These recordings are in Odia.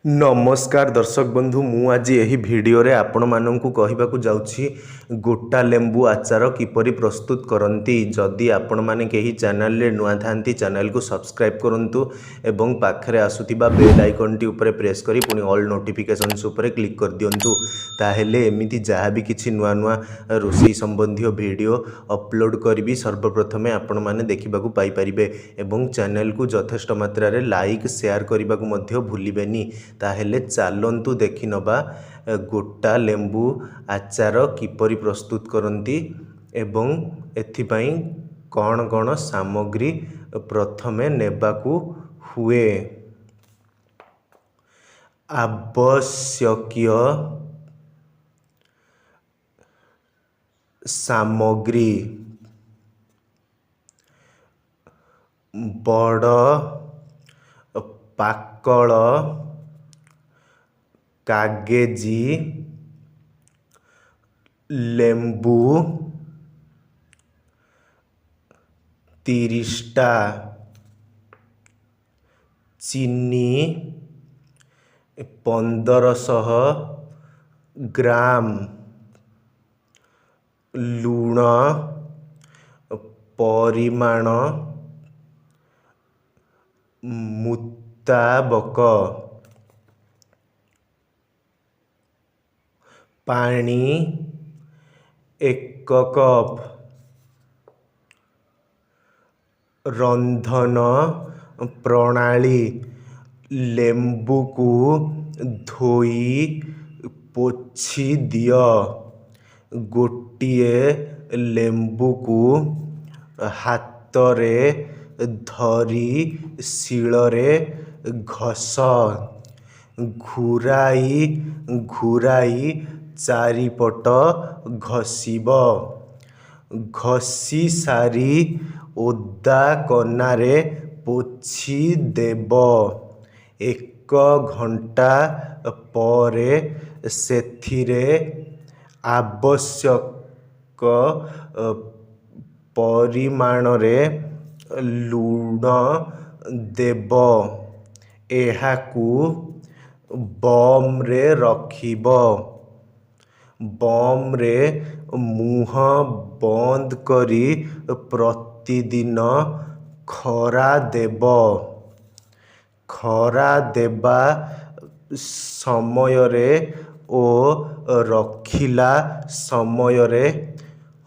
ନମସ୍କାର ଦର୍ଶକ ବନ୍ଧୁ, ମୁଁ ଆଜି ଏହି ଭିଡ଼ିଓରେ ଆପଣମାନଙ୍କୁ କହିବାକୁ ଯାଉଛି ଗୋଟା ଲେମ୍ବୁ ଆଚାର କିପରି ପ୍ରସ୍ତୁତ କରନ୍ତି। ଯଦି ଆପଣମାନେ କେହି ଚ୍ୟାନେଲରେ ନୂଆ ଥାନ୍ତି, ଚ୍ୟାନେଲକୁ ସବସ୍କ୍ରାଇବ୍ କରନ୍ତୁ ଏବଂ ପାଖରେ ଆସୁଥିବା ବେଲ୍ ଆଇକନ୍ଟି ଉପରେ ପ୍ରେସ୍ କରି ପୁଣି ଅଲ୍ ନୋଟିଫିକେସନ୍ସ ଉପରେ କ୍ଲିକ୍ କରିଦିଅନ୍ତୁ। ତାହେଲେ ଏମିତି ଯାହା ବି କିଛି ନୂଆ ନୂଆ ରୋଷେଇ ସମ୍ବନ୍ଧୀୟ ଭିଡ଼ିଓ ଅପଲୋଡ଼ କରିବି, ସର୍ବପ୍ରଥମେ ଆପଣମାନେ ଦେଖିବାକୁ ପାଇପାରିବେ ଏବଂ ଚ୍ୟାନେଲକୁ ଯଥେଷ୍ଟ ମାତ୍ରାରେ ଲାଇକ୍, ସେୟାର କରିବାକୁ ମଧ୍ୟ ଭୁଲିବେନି। ତାହେଲେ ଚାଲନ୍ତୁ ଦେଖିନେବା ଗୋଟା ଲେମ୍ବୁ ଆଚାର କିପରି ପ୍ରସ୍ତୁତ କରନ୍ତି ଏବଂ ଏଥିପାଇଁ କ'ଣ କ'ଣ ସାମଗ୍ରୀ ପ୍ରଥମେ ନେବାକୁ ହୁଏ। ଆବଶ୍ୟକୀୟ ସାମଗ୍ରୀ: ବଡ଼ ପାକଳ କାଗେଜି ଲେମ୍ବୁ 30ଟା, ଚିନି 1500 ଗ୍ରାମ, ଲୁଣ ପରିମାଣ ମୁତାବକ, ପାଣି 1 କପ୍। ରନ୍ଧନ ପ୍ରଣାଳୀ: ଲେମ୍ବୁକୁ ଧୋଇ ପୋଛି ଦିଅ। ଗୋଟିଏ ଲେମ୍ବୁକୁ ହାତରେ ଧରି ଶିଳରେ ଘଷ। ଘୂରାଇ ଘୂରାଇ ଚାରିପଟ ଘଷିବ। ଘଷି ସାରି ଓଦା କନାରେ ପୋଛିଦେବ। 1 ଘଣ୍ଟା ପରେ ସେଥିରେ ଆବଶ୍ୟକ ପରିମାଣରେ ଲୁଣ ଦେବ। ଏହାକୁ ବମ୍ରେ ରଖିବ। ବମ୍ରେ ମୁହଁ ବନ୍ଦ କରି ପ୍ରତିଦିନ ଖରା ଦେବ। ଖରା ଦେବା ସମୟରେ ଓ ରଖିଲା ସମୟରେ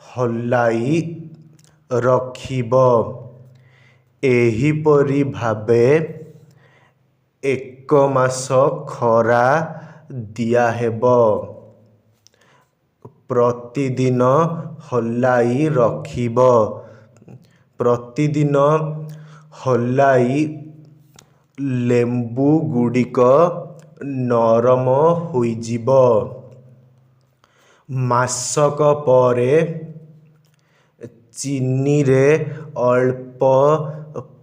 ହଲାଇ ରଖିବ। ଏହିପରି ଭାବେ 1 ମାସ ଖରା ଦିଆହେବ। ପ୍ରତିଦିନ ହଲାଇ ରଖିବ। ପ୍ରତିଦିନ ହଲାଇ ଲେମ୍ବୁଗୁଡ଼ିକ ନରମ ହୋଇଯିବ। ମାସକ ପରେ ଚିନିରେ ଅଳ୍ପ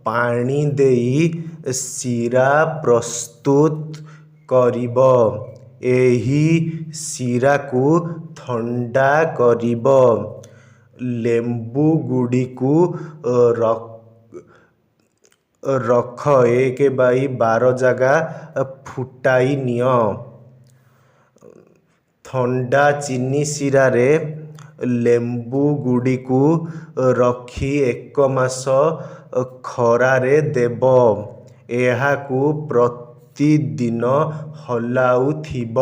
ପାଣି ଦେଇ ଶିରା ପ୍ରସ୍ତୁତ କରିବ। ଏହି ଶିରାକୁ ଥଣ୍ଡା କରିବ। ଲେମ୍ବୁଗୁଡ଼ିକୁ ରଖ 1/12 ଜାଗା ଫୁଟାଇ ନିଅ। ଥଣ୍ଡା ଚିନି ଶିରାରେ ଲେମ୍ବୁଗୁଡ଼ିକୁ ରଖି 1 ମାସ ଖରାରେ ଦେବ। ଏହାକୁ ପ୍ରତିଦିନ ହଲାଉଥିବ।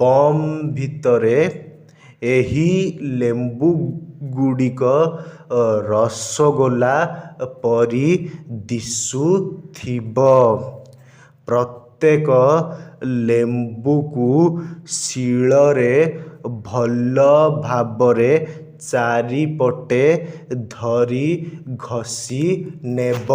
ବମ୍ ଭିତରେ ଏହି ଲେମ୍ବୁଗୁଡ଼ିକ ରସଗୋଲା ପରି ଦିଶୁଥିବ। ପ୍ରତ୍ୟେକ ଲେମ୍ବୁକୁ ଶିଳରେ ଭଲ ଭାବରେ ଚାରିପଟେ ଧରି ଘଷି ନେବ।